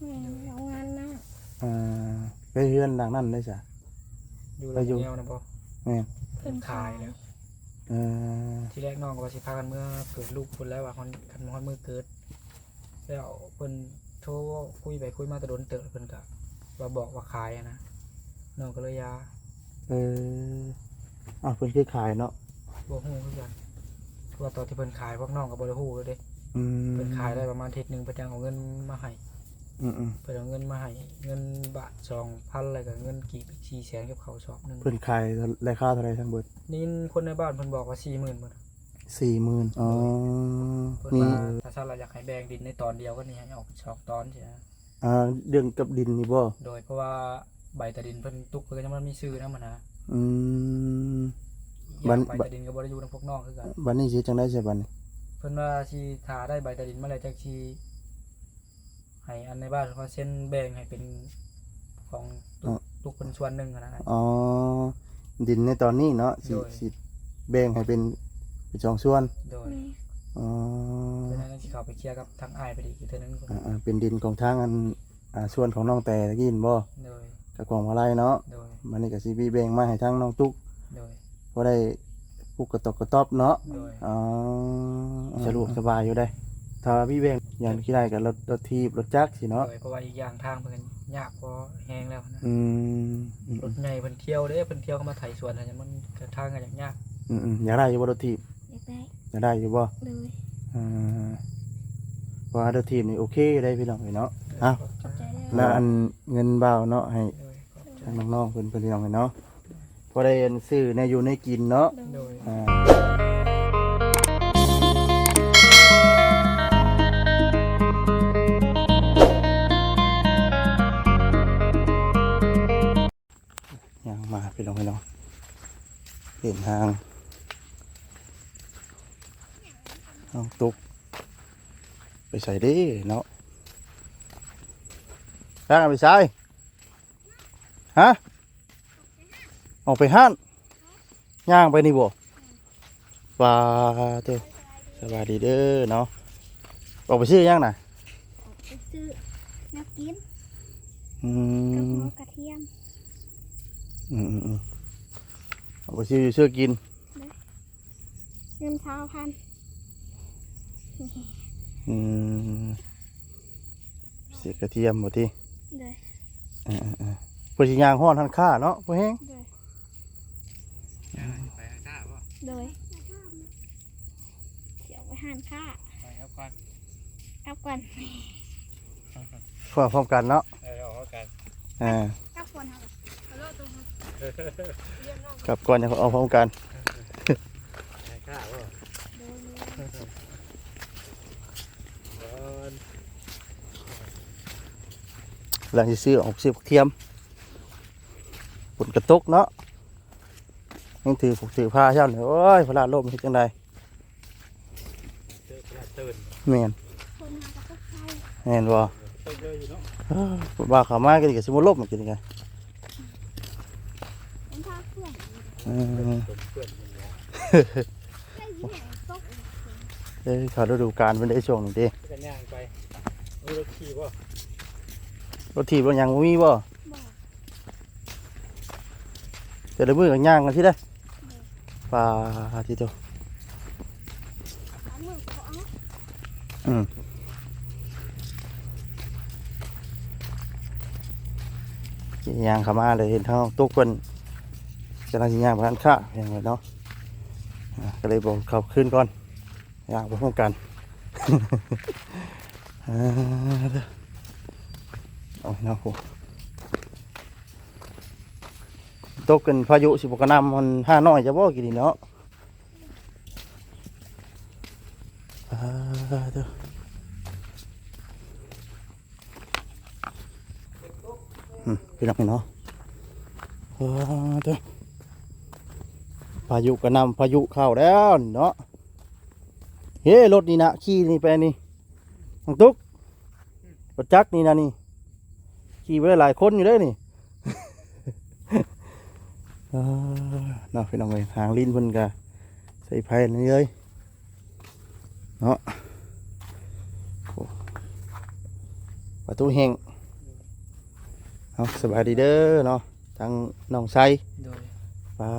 ແມ່ນ ໂຮງງານນະ. ອ່າ ໄປເຮືອນຫຼັງນັ້ນໄດ້ຊະ? ຢູ່ ໄປຢູ່ ແນວນັ້ນບໍ່? ແມ່ນ ເພິ່ນຂາຍແລ້ວ. ເອີ ທີແລກນ້ອງກໍວ່າຊິພາກັນເມືອເກີດລູກພຸ້ນແລ້ວ ວ່າຮອດ ຄັນຮອດມື້ເກີດ ແລ້ວເພິ່ນໂທຄຸຍໄປຄຸຍມາແຕ່ດົນເຕີບ ເພິ່ນກະວ່າບອກວ່າຂາຍຫັ້ນນະ ນ້ອງກໍເລີຍຢ່າ. ເອີ ອ້າວ ເພິ່ນຄືຂາຍເນາະ? ບໍ່ຮູ້ຄືກັນ ເພາະວ່າຕອນທີ່ເພິ່ນຂາຍພວກນ້ອງກໍບໍ່ໄດ້ຮູ້ເລີຍເດ້. ອືມ ເພິ່ນຂາຍໄດ້ປະມານທິດໜຶ່ງ ເພິ່ນຈັ່ງເອົາເງິນມາໃຫ້. ອືມໆ ເພິ່ນເອົາເງິນມາໃຫ້ ເງິນບາດສອງພັນ ແລ້ວກໍເງິນກີບອີກສີ່ແສນ ກັບເຂົ້າສອບໜຶ່ງ. ເພິ່ນຂາຍລາຄາເທົ່າໃດທັງເບິດ? ໄດ້ຍິນຄົນໃນບ້ານເພິ່ນບອກວ່າສີ່ໝື່ນພຸ້ນ. ສີ່ໝື່ນ ໂດຍ ອໍ ເພິ່ນວ່າ ມີ ຖ້າຊັ້ນລະຢາກໃຫ້ແບ່ງດິນໃນຕອນດຽວກັນນີ້ ໃຫ້ອອກເປັນສອງຕອນຊີ້ນະ. ອ່າ ເລື່ອງກັບດິນນີ້ບໍ່? ໂດຍ ເພາະວ່າໃບຕາດິນເພິ່ນຕຸກ ເພິ່ນກໍຍັງບໍ່ມີຊື່ນຳຫັ້ນນະ. ອືມ ອີກຢ່າງ ບັດ ໃບຕາດິນກໍບໍ່ໄດ້ຢູ່ນຳພວກນ້ອງຄືກັນ. ບັດນີ້ຊິເຮັດຈັ່ງໃດຊະບັດນີ້? ເພິ່ນວ່າຊິຖ້າໄດ້ໃບຕາດິນມາແລ້ວ ຈັ່ງຊິ ໃຫ້ອັນໃນບ້ານເຂົາເຊັນແບ່ງໃຫ້ເປັນຂອງຕຸກ ຕຸກເພິ່ນສ່ວນໜຶ່ງຫັ້ນນະ. ອໍ ດິນໃນຕອນນີ້ເນາະ ຊິ ໂດຍ ຊິແບ່ງໃຫ້ເປັນ ເປັນສອງສ່ວນ. ໂດຍ ແມ່ນ ອໍ ເພິ່ນນັ້ນຊິເຂົ້າໄປເຄຍກັບທາງອ້າຍເພິ່ນອີກເທື່ອໜຶ່ງ. ອ່າໆ ເປັນດິນຂອງທາງອັນ ອ່າ ສ່ວນຂອງນ້ອງແຕ່ຕະກີ້ແມ່ນບໍ່? ໂດຍ ກັບຂອງມະໄລເນາະ. ໂດຍ ບັດນີ້ກໍຊິມີແບ່ງມາໃຫ້ທາງນ້ອງຕຸກ. ໂດຍ ບໍ່ໄດ້ປຸກກະຕອກກະຕອບເນາະ. ໂດຍ ອໍ ສະດວກສະບາຍຢູ່ເດ້ ຖ້າວ່າມີແບ່ງຢ່າງຂີ້ໄລ່ກໍລົດ ລົດຖີບ ລົດຈັກຊີ້ເນາະ. ໂດຍ ເພາະວ່າອີກຢ່າງທາງເພິ່ນກໍຍາກພໍແຮງແລ້ວນະ. ອືມ ອືມໆ ລົດໃຫຍ່ເພິ່ນທ່ຽວເດ້ ເພິ່ນທ່ຽວເຂົ້າມາໄຖສວນ ມັນກໍທາງກໍຍາກ. ອືມໆ ຢາກໄດ້ຢູ່ບໍ່ລົດຖີບ? ຢາກໄດ້ ຢາກໄດ້ຢູ່ບໍ່? ໂດຍ ອ່າ ເພາະວ່າລົດຖີບນີ້ໂອເຄເດ້ພີ່ນ້ອງເອີຍເນາະ. ໂດຍ ເອົ້າ ຂອບໃຈເດີ ແລ້ວອັນເງິນບ່າວເນາະ ໃຫ້ ໂດຍ ຂອບໃຈ ທາງນ້ອງໆເພິ່ນ ພີ່ນ້ອງເອີຍເນາະ. ພໍໄດ້ອັນຊື້ແນວຢູ່ແນວກິນເນາະ. ໂດຍ ອ່າ ຍ່າງມາພີ່ນ້ອງເອີຍເນາະ ເຫັນທາງນ້ອງຕຸກ ໄປໃສເດ້ເນາະ? ທາງໄປໃສ? ຮະ? ອອກໄປຮ້ານ ຍ່າງໄປນີ້ບໍ່? ປາໂທ້ ສະບາຍດີເດີເນາະ. ອອກໄປຊື້ຫຍັງນະ? ອອກໄປຊື້ແນວກິນ. ອືມ ກັບໝູກະທຽມ. ອືມໆໆ ອອກໄປຊື້ຢູ່ຊື້ກິນ. ໂດຍ ເງິນຊາວພັນ. ອືມ ຊື້ກະທຽມບໍ່ຕິ? ໂດຍ ເອີໆໆ ເພິ່ນຊິຍ່າງຮອດຮ້ານຄ້າເນາະ ພໍແຮງ. ໂດຍ ໄປຮ້ານຄ້າບໍ່? ໂດຍ ຊິອອກໄປຮ້ານຄ້າ. ໄປກັບກ່ອນ ກັບກ່ອນ ເຂົ້າພ້ອມກັນເນາະ. ເອີ ເຂົ້າພ້ອມກັນ ເອີ ກັບກ່ອນເຮົາກໍ ກັບກ່ອນ ເຮົາກໍອອກພ້ອມກັນ. ໄປຄ້າບໍ່? ໂດຍ ກ່ອນ ກຳລັງຊິຊື້ອອກ ຊື້ບັກທຽມ ຝົນກໍຕົກເນາະ. ຍັງຖື ຖືພາຊ້ຳນີ້ ໂອ້ຍ ພາລາລົ້ມເຮັດຈັ່ງໃດ? ແມ່ນ ແມ່ນບໍ່? ເອີ ບໍ່າເຂົ້າມາກິນກໍຊິບໍ່ລົ້ມກິນກະ ເອີ ເອີ ເຂົ້າລະດູການເພິ່ນໄດ້ຊ່ວງນີ້ເດ້. ຈັກກະຍ່າງໄປ ມີລົດຂີ່ບໍ່? ລົດຖີບລົດຫຍັງບໍ່ມີບໍ່? ບໍ່ ແຕ່ລະມື້ກໍຍ່າງກັນຊີ້ເດ້. ປາທິໂທ ອືມ ຍ່າງເຂົ້າມາເລີຍ ເຫັນທາງຕຸກເພິ່ນກຳລັງຊິຍ່າງໄປຮ້ານຄ້າຫຍັງເນາະ. ອ່າ ກໍເລີຍບໍ່ເຂົ້າຄືນກ່ອນ ຍ່າງໄປພ້ອມກັນ. ອ່າ ໂອ້ຍເນາະ ໂຫ ຕົກກັນພາຍຸຊິບໍ່ກະໜ່ຳ ມັນຫ້ານ້ອຍຈະບໍ່ກິນນີ້ເນາະ. ອ່າ ເດີ ອືມ ພີ່ນ້ອງເນາະ ອ່າ ເດີ ພາຍຸກະໜ່ຳ ພາຍຸເຂົ້າແລ້ວນີ້ເນາະ. ເຮ ລົດນີ້ນະ ຂີ່ນີ້ໄປນີ້ ນ້ອງຕຸກ ລົດຈັກນີ້ນະນີ້ ຂີ່ໄປໄດ້ຫຼາຍຄົນຢູ່ເດ້ນີ້. ອ່າ ເນາະ ພີ່ນ້ອງເອີຍ ທາງລີ້ນເພິ່ນກະໃສ່ໄຟນີ້ເລີຍເນາະ. ໂອ້ ປະຕູແຫ້ງ ເອົາ ສະບາຍດີເດີເນາະ ທັງນ້ອງໄຊ. ໂດຍ. ປາ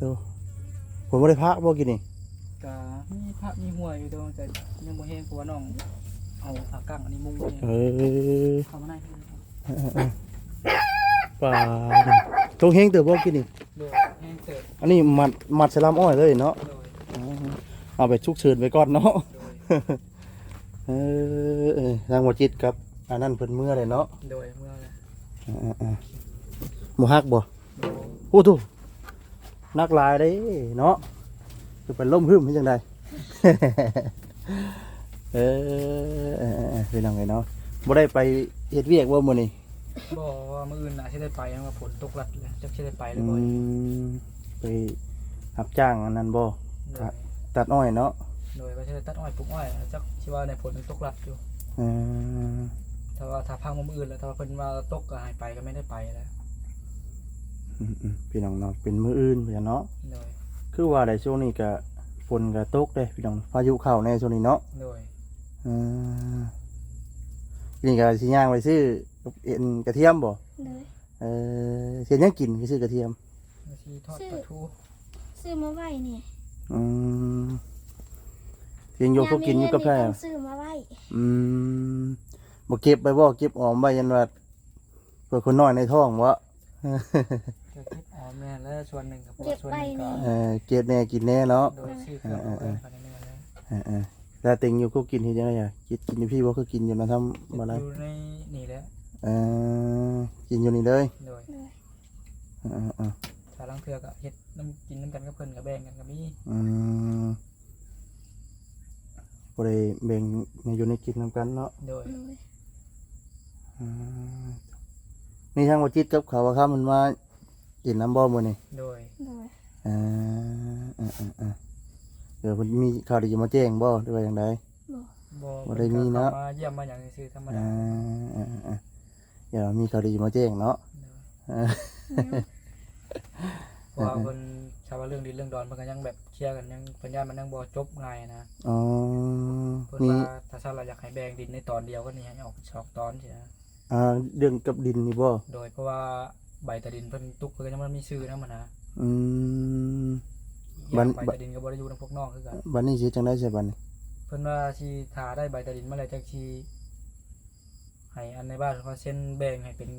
ໂຕ ເພິ່ນບໍ່ໄດ້ພະບໍ່ກິນນີ້? ກະມີພະມີຫົວຢູ່ ແຕ່ວ່າກະຍັງບໍ່ແຮງ ເພາະວ່ານ້ອງເອົາຜ້າກັ້ງອັນນີ້ມຸງໄວ້. ເອີ ເຂົ້າມາໃນ. ເອີໆໆ ປາໂຕ ແຮງເຕີບບໍ່ກິນນີ້? ໂດຍ ແຮງເຕີບ. ອັນນີ້ມັດ ມັດໃສ່ລຳອ້ອຍເລີຍເນາະ? ໂດຍ. ເອົາໄປສຸກເສີນໄວ້ກ່ອນເນາະ? ໂດຍ. ເອີ ທາງບໍ່ຈິດກັບອັນນັ້ນເພິ່ນເມືອແລ້ວເນາະ? ໂດຍ ເມືອແລ້ວ. ເອີໆໆ ບໍ່ຮັກບໍ່? ໂດຍ. ໂອ້ໂຕ ໜັກຫຼາຍເດ້ເນາະ ຄືໄປລົ້ມຫຶ້ມເຮັດຈັ່ງໃດ? ເອີ ເອີໆໆ ພີ່ນ້ອງເອີຍເນາະ ບໍ່ໄດ້ໄປເຮັດວຽກບໍ່ມື້ນີ້? ບໍ່ ວ່າມື້ອື່ນໜ້າຊິໄດ້ໄປ ວ່າຝົນຕົກລັດແລ້ວ ຈັກຊິໄດ້ໄປຫຼືບໍ່. ອືມ ໄປຮັບຈ້າງອັນນັ້ນບໍ່? ໂດຍ. ຕັດ ຕັດອ້ອຍເນາະ? ໂດຍ ວ່າຊິໄດ້ຕັດອ້ອຍ ປູກອ້ອຍ ຈັກຊິວ່າໃນຝົນມັນຕົກລັດຢູ່. ເອີ ແຕ່ວ່າຖ້າພັງມື້ອື່ນແລ້ວ ຖ້າວ່າເພິ່ນວ່າຕົກກໍໃຫ້ໄປ ກໍແມ່ນໄດ້ໄປແຫຼະ. ອືມໆ ພີ່ນ້ອງເນາະ ເປັນມື້ອື່ນພຸ້ນເນາະ? ໂດຍ. ຄືວ່າໄດ໋ ຊ່ວງນີ້ກໍຝົນກໍຕົກເດ້ພີ່ນ້ອງ ພາຍຸເຂົ້າແດ່ຊ່ວງນີ້ເນາະ? ໂດຍ. ເອີ ນີ້ກໍຊິຍ່າງໄປຊື້ ເອັນກະທຽມບໍ່? ໂດຍ. ເອີ ເຮັດຫຍັງກິນ ໄປຊື້ກະທຽມ? ວ່າຊິທອດປາທູ ຊື້ມາໄວ້ນີ້. ອືມ ກິນຢູ່ ຍາມ ພວກກິນຢູ່ກັບໃຜ? ມີເງິນນີ້ຕ້ອງຊື້ມາໄວ້. ອືມ ບໍ່ເກັບໄວ້ບໍ່? ເກັບອອມໄວ້ ຢ້ານວ່າເພື່ອຄົນນ້ອຍໃນທ້ອງບໍ? ກໍເກັບອອມແມ່ນແຫຼະ ສ່ວນໜຶ່ງກໍ ເກັບໄວ້ນີ້ ເອີ ເກັບແດ່ກິນແດ່ເນາະ. ໂດຍ. ຊື້ເຄື່ອງ ເອີໆໆ ເອົາໄວ້ໃຫ້ເພິ່ນແດ່ແຫຼະ. ເອີໆ ແລ້ວເຕັງຢູ່ຄຸກກິນເຮັດຈັ່ງໃດອະ? ກິນ ກິນຢູ່ພີ້ບໍ່ ຄືກິນຢູ່ນຳທຳບໍ່ໄດ້? ຢູ່ໃນນີ້ແຫຼະ. ເອີ ກິນຢູ່ນີ້ເລີຍ? ໂດຍ. ເອີໆໆ ຖ້າລາງເທື່ອກໍເຮັດນຳ ກິນນຳກັນກັບເພິ່ນ ກໍແບ່ງກັນກໍມີ. ອືມ ບໍ່ໄດ້ແບ່ງແນວຢູ່ແນວກິນນຳກັນເນາະ? ໂດຍ. ອືມ ນີ້ທາງບໍ່ຈິດກັບເຂົາວ່າຄຳເພິ່ນມາ ກິນນຳບໍ່ມື້ນີ້? ໂດຍ. ໂດຍ. ເອີ ເອີໆໆ ດຽວເພິ່ນມີຂ່າວດີມາແຈ້ງບໍ່ ຫຼືວ່າຈັ່ງໃດ? ບໍ່. ບໍ່ໄດ້ມີເນາະ? ເພິ່ນກໍເຂົ້າມາຢ້ຽມມາຫຍັງຊື່ໆ ທຳມະດາ. ເອີໆໆ ດຽວມີຂ່າວດີມາແຈ້ງເນາະ? ໂດຍ. ເອີ ເພາະວ່າເພິ່ນ ຖ້າວ່າເລື່ອງດິນເລື່ອງດອນ ເພິ່ນກໍຍັງແບບເຄຍກັນ ຍັງ ເພິ່ນຢ້ານມັນຍັງບໍ່ຈົບງ່າຍນະ. ອໍ ເພິ່ນວ່າຖ້າຊັ້ນລະຢາກໃຫ້ແບ່ງດິນໃນຕອນດຽວກັນນີ້ ໃຫ້ອອກເປັນສອງຕອນຊີ້ນະ. ອ່າ ເລື່ອງກັບດິນນີ້ບໍ່? ໂດຍ. ເພາະວ່າໃບຕາດິນເພິ່ນຕຸກ ເພິ່ນກໍຍັງບໍ່ມີຊື່ນຳຫັ້ນນະ. ອືມ ບັດ ໃບຕາດິນກໍບໍ່ໄດ້ຢູ່ນຳພວກນ້ອງຄືກັນ. ບັດນີ້ຊິເຮັດຈັ່ງໃດຊະບັດນີ້? ເພິ່ນວ່າຊິຖ້າໄດ້ໃບຕາດິນມາແລ້ວ ຈັ່ງຊິໃຫ້ອັນໃນບ້ານເພິ່ນວ່າເຊັນແບ່ງໃຫ້ເປັນ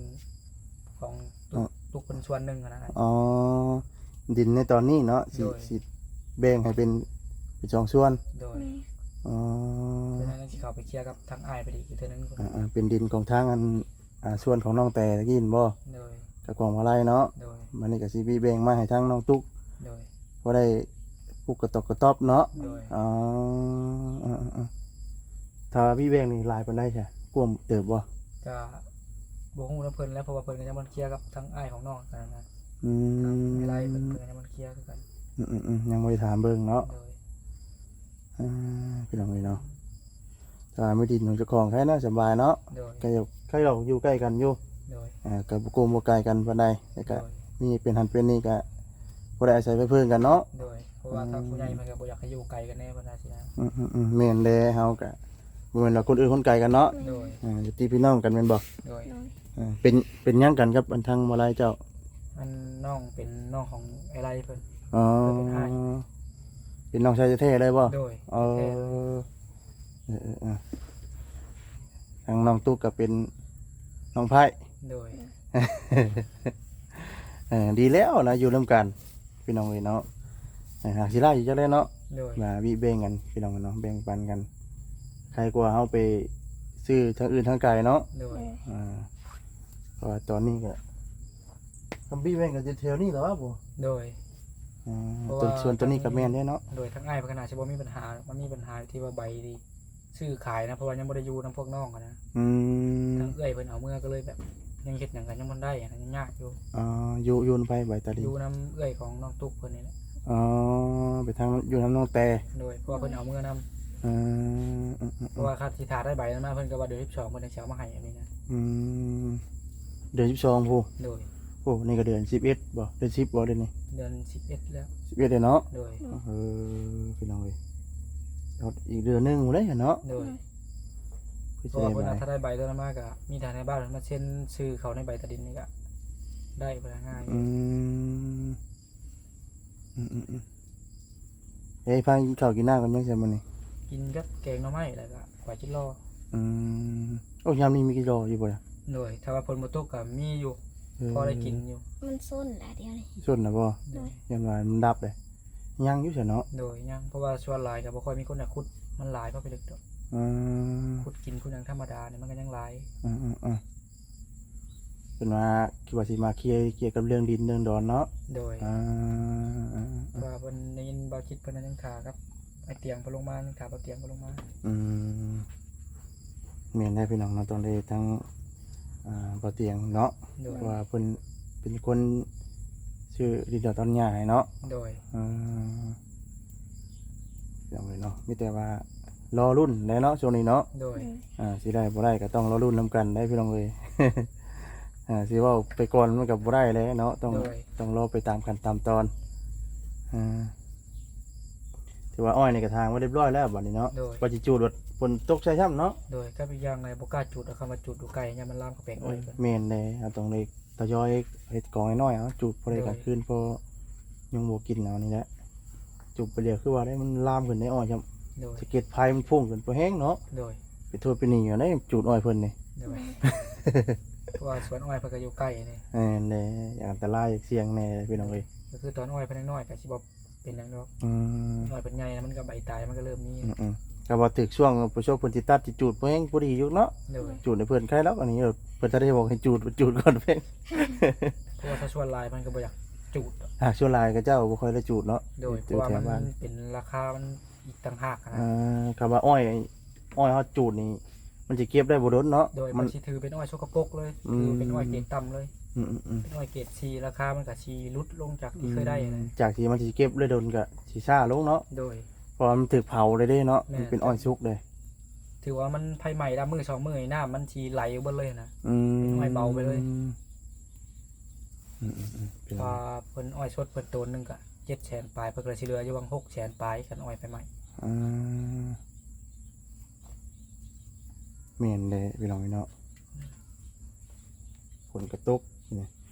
ຂອງຕຸກ ຕຸກເພິ່ນສ່ວນໜຶ່ງຫັ້ນນະ. ອໍ ດິນໃນຕອນນີ້ເນາະ ຊິ ໂດຍ ຊິແບ່ງໃຫ້ເປັນ ເປັນສອງສ່ວນ. ໂດຍ. ອໍ ເພິ່ນຍັງຊິເຂົ້າໄປເຄຍກັບທາງອ້າຍເພິ່ນອີກເທື່ອໜຶ່ງ. ອ່າໆ ເປັນດິນຂອງທາງອັນ ອ່າ ສ່ວນຂອງນ້ອງແຕ່ຕະກີ້ແມ່ນບໍ່? ໂດຍ. ກັບຂອງມາໄລເນາະ? ໂດຍ. ບັດນີ້ກໍຊິມີແບ່ງມາໃຫ້ທາງນ້ອງຕຸກ. ໂດຍ. ພໍໄດ້ປຸກກະຕອກກະຕອບເນາະ? ໂດຍ. ອໍ ເອີໆໆ ຖ້າມີແບ່ງນີ້ຫຼາຍປານໃດຊະ? ກວມເຕີບບໍ່? ກະບໍ່ຮູ້ນຳເພິ່ນແຫຼະ ເພາະວ່າເພິ່ນກໍຍັງບໍ່ທັນເຄຍກັບທາງອ້າຍຂອງນ້ອງຫັ້ນນະ. ອືມ ທາງອ້າຍເພິ່ນ ເພິ່ນກໍຍັງບໍ່ທັນເຄຍຄືກັນ. ອືມໆໆ ຍັງບໍ່ໄດ້ຖາມເບິ່ງເນາະ? ໂດຍ. ອ່າ ພີ່ນ້ອງເອີຍເນາະ ຖ້າມີດິນຂອງເຈົ້າຂອງໃຄນະ ສະບາຍເນາະ. ໂດຍ. ໃກ້ ໃກ້ອອກ ຢູ່ໃກ້ກັນຢູ່. ໂດຍ. ອ່າ ກໍບໍ່ກົງບໍ່ໄກກັນປານໃດ ແລ້ວກໍ ໂດຍ ມີເປັນຫັ້ນເປັນນີ້ກໍພໍໄດ້ອາໄສໄປເພິ່ງກັນເນາະ. ໂດຍ. ເພາະວ່າ ອືມ ທາງຜູ້ໃຫຍ່ເພິ່ນກໍບໍ່ຢາກໃຫ້ຢູ່ໄກກັນແດ່ເພິ່ນວ່າຊີ້ນະ. ອືມໆໆ ແມ່ນແຫຼະ ເຮົາກໍບໍ່ແມ່ນວ່າຄົນອື່ນຄົນໄກກັນເນາະ. ໂດຍ. ອ່າ ຍາດຕິພີ່ນ້ອງກັນແມ່ນບໍ່? ໂດຍ. ໂດຍ. ອ່າ ເປັນ ເປັນຫຍັງກັນກັບອັນທາງໝໍໄລເຈົ້າ? ອັນນ້ອງເປັນນ້ອງຂອງອ້າຍໄລເພິ່ນ. ອໍ ເປັນອ້າຍ ເປັນນ້ອງຊາຍແທ້ໆເລີຍບໍ່? ໂດຍ. ອໍ ແທ້ໆເລີຍ. ເອີໆໆ ທາງນ້ອງຕຸກກໍເປັນນ້ອງໃພ້. ໂດຍ. ເອີ ດີແລ້ວນະ ຢູ່ນຳກັນ ພີ່ນ້ອງເອີຍເນາະ. ເອີ ຫາກຊິຫຼາຍຢູ່ຈັກແລ້ວເນາະ. ໂດຍ. ມາວິແບ່ງກັນ ພີ່ນ້ອງເນາະ ແບ່ງປັນກັນ ໄຄກວ່າເຮົາໄປຊື້ທາງອື່ນທາງໄກເນາະ. ໂດຍ. ອ່າ ເພາະວ່າຕອນນີ້ກໍ ຄຳບີແມ່ນກໍຢູ່ແຖວນີ້ແຫຼະວະບໍ່? ໂດຍ. ອ່າ ເພາະວ່າ ຕ ສ່ວນຕົວນີ້ກໍແມ່ນເດ້ເນາະ. ໂດຍ ທາງອ້າຍເພິ່ນກໍໜ້າຊິບໍ່ມີບັນຫາ ມັນມີບັນຫາທີ່ວ່າໃບທີ່ຊື້ຂາຍນະ ເພາະວ່າຍັງບໍ່ໄດ້ຢູ່ນຳພວກນ້ອງຫັ້ນນະ. ອືມ ທາງເອື້ອຍເພິ່ນເອົາເມືອກໍເລີຍແບບ ຍັງເຮັດຫຍັງກໍຍັງບໍ່ໄດ້ຫັ້ນນະ ຍັງຍາກຢູ່. ອໍ ຢູ່ ຢູ່ນຳໃຜໃບຕາລິນ? ຢູ່ນຳເອື້ອຍຂອງນ້ອງຕຸກເພິ່ນນີ້ແຫຼະ. ອໍ ໄປທາງ ຢູ່ນຳນ້ອງແຕ່. ໂດຍ ເພາະວ່າເພິ່ນເອົາເມືອນຳ. ເອີ ເອີໆ ເພາະວ່າຄັນຊິຖ້າໄດ້ໃບນັ້ນມາ ເພິ່ນກໍວ່າເດືອນສິບສອງເພິ່ນຈັ່ງຊິເອົາມາໃຫ້ອັນນີ້ນະ. ອືມ ເດືອນສິບສອງພຸ້ນ. ໂດຍ. ໂອ້ ນີ້ກໍເດືອນສິບເອັດບໍ່? ເດືອນສິບບໍ່ເດືອນນີ້? ເດືອນສິບເອັດແລ້ວ. ສິບເອັດແລ້ວເນາະ? ໂດຍ. ເອີ ພີ່ນ້ອງເອີຍ ຮອດອີກເດືອນໜຶ່ງພຸ້ນເດ້ເນາະ? ໂດຍ. ເພາະວ່າເພິ່ນວ່າຖ້າໄດ້ໃບຕົວນັ້ນມາ ກໍມີແຕ່ໃຫ້ນາຍບ້ານເພິ່ນມາເຊັນຊື່ເຂົ້າໃນໃບຕາດິນນີ້ ກໍໄດ້ ເພິ່ນວ່າງ່າຍ. ອືມ ອືມໆໆ ເອີ ພາກິນເຂົ້າກິນນ້ຳກັນຍັງຊັ້ນມື້ນີ້? ກິນກັບແກງໜໍ່ໄມ້ ແລ້ວກໍ ກວາຍຈິດລໍ. ອືມ ໂອ້ ຍາມນີ້ມີຈິດລໍຢູ່ບໍ່? ໂດຍ ຖ້າວ່າຝົນບໍ່ຕົກກໍມີຢູ່ ເອີ ພໍໄດ້ກິນຢູ່. ມັນຊົນແຫຼະດຽວນີ້. ຊົນນະບໍ່? ໂດຍ ຢ້ານວ່າມັນດັບເດ້. ຍັງຢູ່ຊັ້ນເນາະ? ໂດຍ ຍັງ ເພາະວ່າສ່ວນຫຼາຍກໍບໍ່ຄ່ອຍມີຄົນຢາກຂຸດ ມັນຫຼາຍ ພໍໄປເລິກດອກ. ອືມ ຂຸດກິນ ຂຸດຫຍັງທຳມະດານີ້ ມັນກໍຍັງຫຼາຍ. ອືມໆໆ ເພິ່ນວ່າ ຄືວ່າຊິມາເຄຍກ່ຽວກັບເລື່ອງດິນເລື່ອງດອນເນາະ? ໂດຍ ອາ ເພາະວ່າເພິ່ນໄດ້ຍິນບ່າວຈິດເພິ່ນຍັງຖ້າກັບອ້າຍຕຽງເພິ່ນລົງມາ ຍັງຖ້າບ່າວຕຽງເພິ່ນລົງມາ. ອືມ ແມ່ນແລ້ວພີ່ນ້ອງເນາະ ຕ້ອງໄດ້ທັງ ອ່າ ບ່າວຕຽງເນາະ. ໂດຍ ເພາະວ່າເພິ່ນເປັນຄົນຊື້ດິນດອນຕອນຫຍ້າໃຫ້ເນາະ. ໂດຍ ອືມ ພີ່ນ້ອງເອີຍເນາະ ມີແຕ່ວ່າລໍລຸ້ນແຫຼະເນາະ ຊ່ວງນີ້ເນາະ. ໂດຍ ອ່າ ຊິໄດ້ບໍ່ໄດ້ກໍຕ້ອງລໍລຸ້ນນຳກັນໄດ໋ພີ່ນ້ອງເອີຍ. ອ່າ ຊິເວົ້າໄປກ່ອນມັນກໍບໍ່ໄດ້ແຫຼະເນາະ ຕ້ອງ ໂດຍ ຕ້ອງລໍໄປຕາມຂັ້ນຕາມຕອນ. ອ່າ ຖືວ່າອ້ອຍນີ້ກໍຖາງໄວ້ຮຽບຮ້ອຍແລ້ວບັດນີ້ເນາະ. ໂດຍ ວ່າຊິຈູດ ບັດຝົນຕົກໃສ່ຊ້ຳເນາະ. ໂດຍ ກັບອີກຢ່າງກໍບໍ່ກ້າຈູດດອກ ຄຳວ່າຈູດຢູ່ໃກ້ ຢ້ານມັນລາມເຂົ້າແປງອ້ອຍເພິ່ນ. ແມ່ນແຫຼະ ເຮົາຕ້ອງໄດ້ ທະຍອຍເຮັດກອງນ້ອຍໆ ເອົາ ຈູດພໍໄດ້ກາງຄືນ ໂດຍ ພໍຍຸງບໍ່ກິນເອົານີ້ແຫຼະ. ຈູດໄປເລີຍ ຄືວ່າໄດ້ ມັນລາມຂຶ້ນໄດ້ອ້ອຍຊ້ຳ. ໂດຍ ສະເກັດໄຟມັນພຸ່ງຂຶ້ນພໍແຮງເນາະ. ໂດຍ ໄປໂທດໄປໜີຫຍັງໄດ້ ຈູດອ້ອຍເພິ່ນນີ້. ໂດຍ ເພາະວ່າສວນອ້ອຍເພິ່ນກໍຢູ່ໃກ້ນີ້. ແມ່ນແຫຼະ ອັນຕະລາຍ ສ່ຽງແດ່ພີ່ນ້ອງເອີຍ. ກໍຄືຕອນອ້ອຍເພິ່ນຍັງນ້ອຍກໍຊິບໍ່ ເປັນຫຍັງດອກ. ອືມ ນ້ອຍເພິ່ນໃຫຍ່ແລ້ວ ມັນກໍໃບຕາຍ ມັນກໍເລີ່ມມີ. ອືມໆ ກໍວ່າຖືກຊ່ວງປະສົບເພິ່ນຊິຕັດ ຊິຈູດ ເພິ່ນແຮ່ງພໍດີຢູ່ເນາະ. ໂດຍ ຈູດໃຫ້ເພິ່ນໄຄແລ້ວ ອັນນີ້ເພິ່ນຈະໄດ້ບອກໃຫ້ຈູດ ຈູດກ່ອນເພິ່ນ. ເພາະວ່າຖ້າສ່ວນຫຼາຍມັນກໍບໍ່ຢາກຈູດດອກ. ຫາກສ່ວນຫຼາຍເຂົາເຈົ້າບໍ່ຄ່ອຍໄດ້ຈູດເນາະ. ໂດຍ ເພາະວ່າມັນເປັນລາຄາມັນອີກຕ່າງຫາກນະ. ເອີ ຄຳວ່າອ້ອຍ ອ້ອຍເຮົາຈູດນີ້ ມັນຊິເກັບໄດ້ບໍ່ດົນເນາະ. ໂດຍ ມັນ ມັນຊິຖືເປັນອ້ອຍສົກກະປົກເລີຍ ອືມ ຖືເປັນອ້ອຍເກຣດຕ່ຳເລີຍ. ອືມໆໆ ເປັນອ້ອຍເກຣດສີ່ ລາຄາມັນກໍຊິຫຼຸດລົງຈາກທີ່ເຄີຍໄດ້ນະ. ອືມ ຈາກທີ່ມັນຊິເກັບໄດ້ດົນກໍຊິຊ້າລົງເນາະ. ໂດຍ ເພາະວ່າມັນຖືກເຜົາເລີຍເດ້ເນາະ. ແມ່ນ ມັນເປັນອ້ອຍສຸກເດ້. ຖືວ່າມັນໄຟໄໝ້ລະມື້ສອງມື້ນີ້ ນ້ຳມັນຊິໄຫຼເບິດເລີຍນະ. ອືມ ເປັນອ້ອຍເບົາໄປເລີຍ. ອືມໆໆ ເປັນ ຖ້າເພິ່ນອ້ອຍສົດເພິ່ນໂຕນໜຶ່ງກໍເຈັດແສນປາຍ ເພິ່ນກໍຊິເຫຼືອຢູ່ຫວ່າງຫົກແສນປາຍ ຄັນອ້ອຍໄຟໄໝ້. ອືມ ແມ່ນເດ້ພີ່ນ້ອງເນາະ. ຝົນກໍຕົກນີ້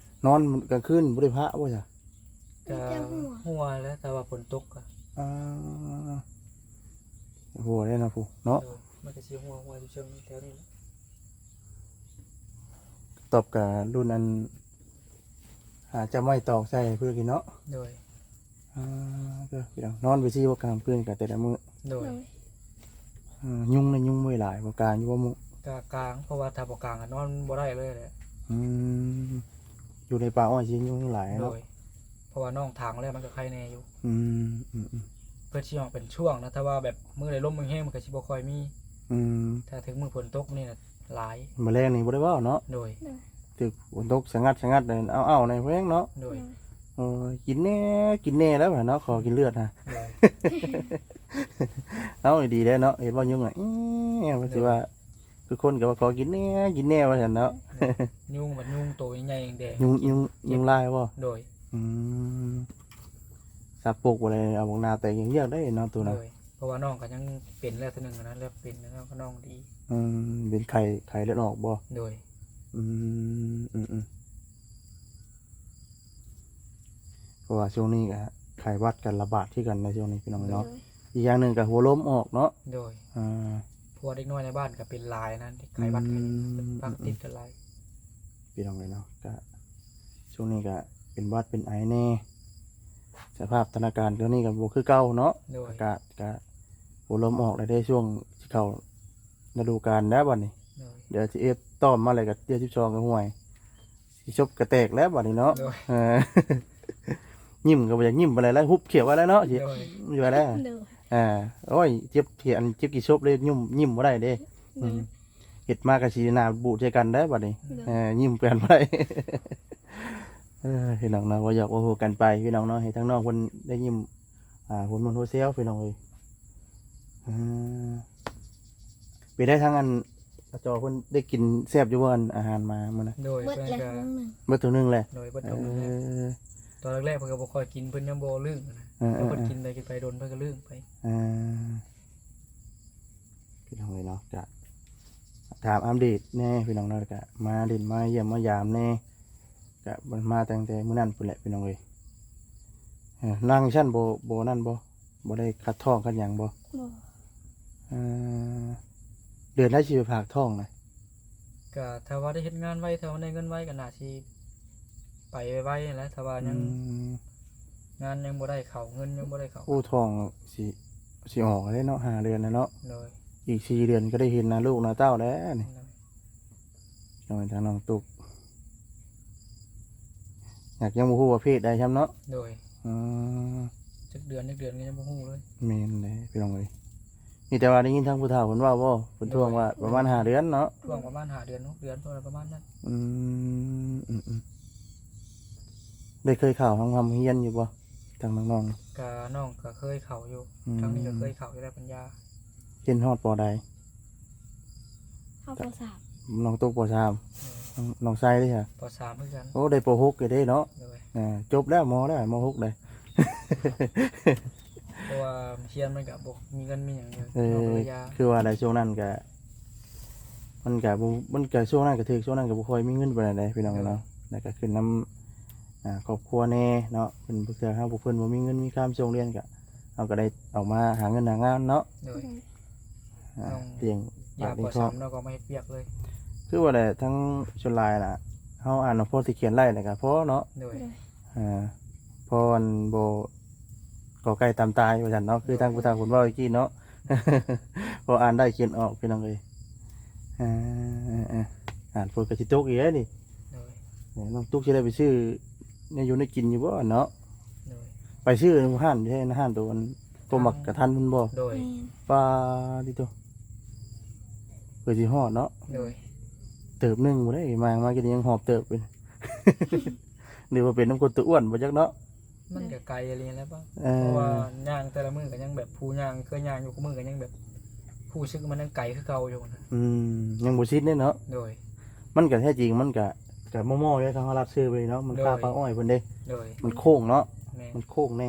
ນອນກາງຄືນບໍ່ໄດ້ພະບໍ່ຊະ? ກະຫົວແຫຼະ ຖ້າວ່າຝົນຕົກກະ ອ່າ ຫົວແລ້ວເນາະ ຜູ້ເນາະ. ໂດຍ ມັນກະຊິຫົວ ຫົວຢູ່ເທິງແຖວນີ້ແຫຼະ. ຕອບກະລຸ້ນອັນ ຫາຈາກໄມ້ຕອກໃສ່ເພື່ອກິນເນາະ. ໂດຍ ອ່າ ເດີ ພີ່ນ້ອງ ນອນໄປຊີ້ບໍ່ກາງຄືນກະແຕ່ລະມື້? ໂດຍ ໂດຍ ອ່າ ຍຸງນະ ຍຸງບໍ່ຫຼາຍບໍ່ ກາງຢູ່ບໍ່? ກະກາງ ເພາະວ່າຖ້າບໍ່ກາງກະນອນບໍ່ໄດ້ເລີຍແຫຼະ. ອືມ ຢູ່ໃນປ່າອ້ອຍຊິຍຸງຫຼາຍເນາະ. ໂດຍ ເພາະວ່ານ້ອງຖາງແລ້ວມັນກະໄຄແນ່ຢູ່. ອືມ ອືມໆ ເພິ່ນຊິອອກເປັນຊ່ວງນະ ຖ້າວ່າແບບມື້ໃດລົມແຮງໆ ມັນກະຊິບໍ່ຄ່ອຍມີ. ອືມ ຖ້າເຖິງມື້ຝົນຕົກນີ້ນະ ຫຼາຍ. ມື້ແລງນີ້ບໍ່ໄດ້ເວົ້າເນາະ. ໂດຍ ຖືກຝົນຕົກສະຫງັດສະຫງັດ ເອົາໆ ໃນແພງເນາະ. ໂດຍ ໂອ້ຍ ກິນແນ່ ກິນແນ່ແລ້ວເນາະ ຂໍກິນເລືອດຫັ້ນ. ໂດຍ ເອົາ ດີແລ້ວເນາະ ເຫັນວ່າຍຸງອະ ເອີ ວ່າຊິວ່າ ໂດຍ ຄືຄົນກໍວ່າຂໍກິນແນ່ ກິນແນ່ວ່າຊັ້ນເນາະ. ໂດຍ ຍຸງ ບັດຍຸງໂຕໃຫຍ່ໆ ແດງ ຍຸງ ຍຸງ ຍຸງລາຍບໍ່? ໂດຍ ອືມ ສັກປົກບໍ່ໄດ້ ເອົາບັກໜ້າແຕກເຍືອກໆ ໄດ້ເນາະ ໂຕນະ. ໂດຍ ເພາະວ່ານ້ອງກໍຍັງເປັນແລ້ວເທື່ອໜຶ່ງນະ ເລືອດເປັນແລ້ວກໍນ້ອງດີ. ອືມ ເປັນໄຂ້ ໄຂ້ເລືອດອອກບໍ່? ໂດຍ ອືມ ອືມໆ ເພາະວ່າຊ່ວງນີ້ກໍໄຂ້ຫວັດກໍລະບາດຄືກັນໃນຊ່ວງນີ້ ພີ່ນ້ອງເນາະ. ໂດຍ ອີກຢ່າງໜຶ່ງກໍຫົວລົມອອກເນາະ. ໂດຍ ອ່າ ເພາະວ່າເດັກນ້ອຍໃນບ້ານກໍເປັນຫຼາຍນະ ໄຂ້ຫວັດ ອືມ ພາກັນຕິດກັນຫຼາຍ ພີ່ນ້ອງເອີຍເນາະ. ກະຊ່ວງນີ້ກະເປັນຫວັດເປັນໄອແນ່ ສະພາບສະຖານະການຊ່ວງນີ້ກະບໍ່ຄືເກົ່າເນາະ. ໂດຍ ອາກາດກະຫົວລົມອອກແລ້ວເດ້ ຊ່ວງຊິເຂົ້າລະດູການແລ້ວບັດນີ້. ໂດຍ ເດືອນສິບເອັດຕ້ອມມາແລ້ວກະເດືອນສິບສອງກະຫ່ວຍ ຊິສົບກະແຕກແລ້ວບັດນີ້ເນາະ. ໂດຍ ເອີ ຍິ້ມກໍບໍ່ຢາກຍິ້ມປານໃດແລ້ວ ຮຸບຂຽບໄວ້ແລ້ວເນາະ. ໂດຍ ຢູ່ແລ້ວ ໂດຍ ອ່າ ໂອ້ຍ ເຈັບຂຽບ ອັນເຈັບກີ່ສົບເລີຍ ຍິ້ມ ຍິ້ມບໍ່ໄດ້ເດ້. ໂດຍ ອືມ ເຮັດມາກໍຊິໜ້າບູດໃສ່ກັນໄດ໋ບັດນີ້. ໂດຍ ເອີ ຍິ້ມກັນໄປ. ເອີ ພີ່ນ້ອງເນາະ ເວົ້າຫຍອກເວົ້າຫົວກັນໄປ ພີ່ນ້ອງເນາະ ໃຫ້ທາງນ້ອງເພິ່ນໄດ້ຍິ້ມ ອ່າ ຫົວມ່ວນຫົວແຊວ ພີ່ນ້ອງເອີຍ. ອ່າ ເປັນໄດ໋ທາງອັນ ອາຈໍເພິ່ນໄດ້ກິນແຊບຢູ່ບໍ່ ອັນອາຫານມາມື້ນັ້ນ? ໂດຍ ເບິດແລ້ວ ເພິ່ນກໍ ເບິດຖົງໜຶ່ງແຫຼະ. ໂດຍ ເບິດຖົງໜຶ່ງແຫຼະ. ເອີ ຕອນແລກໆ ເພິ່ນກໍບໍ່ຄ່ອຍກິນ ເພິ່ນຍັງບໍ່ລຶ້ງນະ. ເອີໆໆ ເພິ່ນກິນໄດ້ ກິນໄປດົນ ເພິ່ນກໍລຶ້ງໄປ. ອ່າ ພີ່ນ້ອງເອີຍເນາະ ກະ ຖາມອັບເດດແດ່ພີ່ນ້ອງເນາະ ແລ້ວກະມາຫຼິ້ນມາຢ້ຽມມາຢາມແດ່ ກະມາຕັ້ງແຕ່ມື້ນັ້ນພຸ້ນແຫຼະພີ່ນ້ອງເອີຍ. ເອີ ນັ່ງຊັ້ນບໍ່ ບໍ່ນັ້ນບໍ່ ບໍ່ໄດ້ຄັດທ້ອງຄັດຫຍັງບໍ່? ບໍ່. ເອີ ເດືອນໃດຊິໄປຝາກທ້ອງນະ? ກະຖ້າວ່າໄດ້ເຮັດງານໄວ ຖ້າວ່າໄດ້ເງິນໄວ ກະໜ້າຊິໄປໄວໆຫັ້ນແຫຼະ ຖ້າວ່າຍັງ ອືມ ງານຍັງບໍ່ໄດ້ເຂົ້າ ເງິນຍັງບໍ່ໄດ້ເຂົ້າ. ໂອ້ ທ້ອງຊິ ຊິອອກແລ້ວເນາະ ຫ້າເດືອນແລ້ວເນາະ. ໂດຍ. ອີກສີ່ເດືອນກໍໄດ້ເຫັນໜ້າລູກໜ້າເຕົ້າແລ້ວນີ້. ໂດຍ. ນ້ອງ ທາງນ້ອງຕຸກ ຍັງ ຍັງບໍ່ຮູ້ວ່າເພດໃດຊ້ຳເນາະ. ໂດຍ. ອືມ ຈັກເດືອນ ຈັກເດືອນກໍຍັງບໍ່ຮູ້ເລີຍ. ແມ່ນເດ້ພີ່ນ້ອງເອີຍ. ມີແຕ່ວ່າໄດ້ຍິນທາງຜູ້ເຖົ້າເພິ່ນເວົ້າບໍ່? ເພິ່ນ ໂດຍ ທ້ວງວ່າປະມານຫ້າເດືອນເນາະ. ທ້ວງປະມານຫ້າເດືອນ ຫົກເດືອນ ປະມານນັ້ນ. ອືມ ອືມ ອືມ. ໄດ້ເຄີຍເຂົ້າໂຮງຮ່ຳໂຮງຮຽນຢູ່ບໍ່ ທາງນ້ອງໆ? ກະ ນ້ອງກະເຄີຍເຂົ້າຢູ່. ອືມ ທາງນີ້ກະເຄີຍເຂົ້າຢູ່ແລ້ວ ປັນຍາ. ຮຽນຮອດ ປໍ ໃດ? ຮອດ ປໍ ສາມ. ນ້ອງຕຸກ ປໍ ສາມ. ໂດຍ. ນ້ອງ ນ້ອງໄຊເດ້? ປໍ ສາມຄືກັນ. ໂອ້ ໄດ້ ປໍ ຫົກ ຢູ່ເດ້ເນາະ. ໂດຍ. ເອີ ຈົບແລ້ວ ມໍ ແລ້ວ ມໍ ຫົກ ເດ້. ເພາະວ່າຮຽນມັນກະບໍ່ມີເງິນມີຫຍັງເລີຍ. ເອີ ເນາະ ກໍເລີຍຢ່າ. ຄືວ່າໄດ໋ ຊ່ວງນັ້ນກະ ມັນກະບໍ່ ມັນກະຊ່ວງນັ້ນກະຖືກ ຊ່ວງນັ້ນກະບໍ່ຄ່ອຍມີເງິນປານໃດເດ້ ພີ່ນ້ອງເນາະ. ໂດຍ. ແລ້ວກະຂຶ້ນນຳ ອ່າ ຄອບຄົວແດ່ເນາະ ເພິ່ນ ບາງເທື່ອເຮົາ ພວກເພິ່ນບໍ່ມີເງິນມີຄຳສົ່ງຮຽນ ກະ ເຮົາກະໄດ້ອອກມາຫາເງິນຫາງານເນາະ. ໂດຍ. ອ່າ ນ້ອງ ລ້ຽງ ຢາ ປາກລ້ຽງທ້ອງ ສາມ ແລ້ວກໍມາເຮັດວຽກເລີຍ. ຄືວ່າແຫຼະ ທັງສ່ວນຫຼາຍນະ ເຮົາອ່ານພໍທີ່ຂຽນໄດ້ແລ້ວກະພໍເນາະ. ໂດຍ. ໂດຍ. ອ່າ ພໍອັນບໍ່ ກໍໃກ້ຕາມຕາຍວ່າຊັ້ນເນາະ ຄືທາງຜູ້ເຖົ້າເພິ່ນເວົ້າອີກກີ້ເນາະ. ພໍອ່ານໄດ້ຂຽນອອກ ພີ່ນ້ອງເອີຍ. ເອີ ເອີ ເອີ ອ່ານຝົນກໍຊິຕົກອີກແລ້ວນີ້. ໂດຍ. ເອີ ນ້ອງຕຸກຊິໄດ້ໄປຊື້ແນວຢູ່ແນວກິນຢູ່ບໍ່ເນາະ? ໂດຍ. ໄປຊື້ຢູ່ຮ້ານ ຢູ່ໃນຮ້ານໂຕອັນ ໂຕໝາກກະທັນພຸ້ນບໍ່? ໂດຍ. ແມ່ນ. ປາດຕິໂຕ ເພື່ອຊິຮອດເນາະ. ໂດຍ. ເຕີບໜຶ່ງບໍ່ໄດ້ ມາ ມາກິນຍັງຫອບເຕີບຢູ່. ຫຼືວ່າເປັນນຳຄົນຕົວອ້ວນບໍ່ຈັກເນາະ. ມັນກະໄກອີ່ຫຼີແຫຼະ ເພາະວ່າຍ່າງແຕ່ລະມື້ກະຍັງແບບ ຜູ້ຍ່າງ ເຄີຍຍ່າງຢູ່ ຄູ່ມື້ກະຍັງແບບ ຮູ້ສຶກວ່າມັນຍັງໄກຄືເກົ່າຢູ່ນະ. ອືມ ຍັງບໍ່ຊິນເດ້ເນາະ. ໂດຍ. ມັນກະແທ້ຈິງ ມັນກະ ກະມໍ່ໆເດ້ ຖ້າເຮົາລັດຊື່ໄປເນາະ ມັນ ໂດຍ ຄາປ່າອ້ອຍເພິ່ນເດ້. ໂດຍ. ມັນໂຄ້ງເນາະ. ແມ່ນ. ມັນໂຄ້ງແດ່.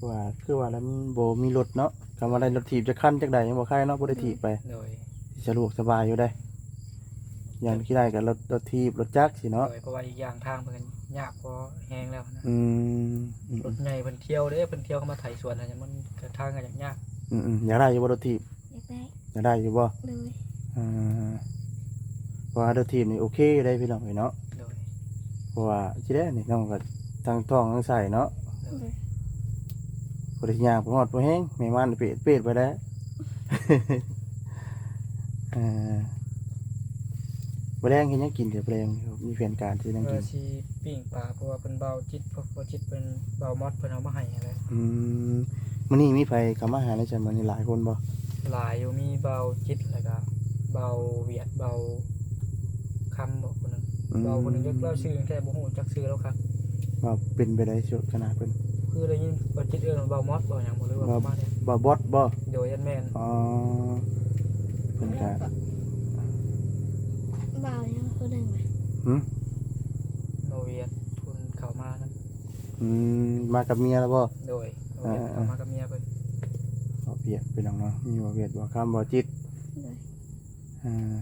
ວ່າ ຄືວ່າແລ້ວມັນບໍ່ມີລົດເນາະ ຄັນວ່າໄດ້ລົດຖີບຈັກຄັນຈັກໃດຍັງບໍ່ໄຄເນາະ ບໍ່ໄດ້ຖີບໄປ. ໂດຍ. ສະດວກສະບາຍຢູ່ເດ້ ຢ່າງທີ່ໄດ້ກໍລົດ ລົດຖີບ ລົດຈັກຊີ້ເນາະ. ໂດຍ. ເພາະວ່າອີກຢ່າງທາງເພິ່ນຍາກພໍແຮງແລ້ວນະ. ອືມ ອືມ ລົດໃຫຍ່ເພິ່ນທ່ຽວເດ້ ເພິ່ນທ່ຽວເຂົ້າມາໄຖສວນຫັ້ນ ມັນກະທາງກໍຍາກ. ອືມ ອືມ. ຢາກໄດ້ຢູ່ບໍ່ລົດຖີບ? ຢາກໄດ້. ຢາກໄດ້ຢູ່ບໍ່? ໂດຍ. ອ່າ ເພາະວ່າລົດຖີບນີ້ໂອເຄຢູ່ເດ້ພີ່ນ້ອງເອີຍເນາະ. ໂດຍ. ເພາະວ່າຊິໄດ້ນີ້ ນ້ອງກໍທັງທ້ອງທັງໄສ້ເນາະ. ໂດຍ. ບໍ່ໄດ້ຍ່າງໄປຮອດບໍ່ແຮງ ແມ່ມ່ານເປດໆໄປແລ້ວ. ເອີ ມື້ແລງເຮັດຫຍັງກິນ ແຕ່ມື້ແລງມີແຜນການຊິຫຍັງກິນ? ວ່າຊິປີ້ງປາ ເພາະວ່າເພິ່ນ ບ່າວຈິດ ເພາະບ່າວຈິດເພິ່ນ ບ່າວມອດເພິ່ນເອົາມາໃຫ້ຫັ້ນແຫຼະ. ອືມ ມື້ນີ້ມີໃຜເຂົ້າມາຫາແດ່ຊັ້ນ ມື້ນີ້ຫຼາຍຄົນບໍ່? ຫຼາຍຢູ່ ມີບ່າວຈິດ ແລ້ວກະບ່າວຫວຽດ ບ່າວຄຳບໍ ຜູ້ໜຶ່ງ. ອືມ ບ່າວຜູ້ໜຶ່ງ ຈັກລາວຊື່ຫຍັງແທ້ ບໍ່ຮູ້ຈັກຊື່ລາວຄັກ. ວ່າເປັນໄປໄດ້ ຂະໜາດເພິ່ນ ຄືໄດ້ຍິນບ່າວຈິດເອີ້ນວ່າບ່າວມອດ ບ່າວຫຍັງບໍ່ ຫຼືວ່າ ບ່າວ ປະມານນີ້ ບ່າວບອດບໍ່? ໂດຍ ແມ່ນ. ອໍ ເພິ່ນກະ ບ່າວຫຍັງຜູ້ໜຶ່ງນະ? ຫື? ບ່າວຫວຽດ ເພິ່ນເຂົ້າມານຳ. ອືມ ມາກັບເມຍແລ້ວບໍ່? ໂດຍ. ບ່າວຫວຽດ ອ່າໆ ເຂົ້າມາກັບເມຍເພິ່ນ. ບ່າວຫວຽດ ພີ່ນ້ອງເນາະ ມີບ່າວຫວຽດ ບ່າວຄຳ ບ່າວຈິດ. ໂດຍ. ອ່າ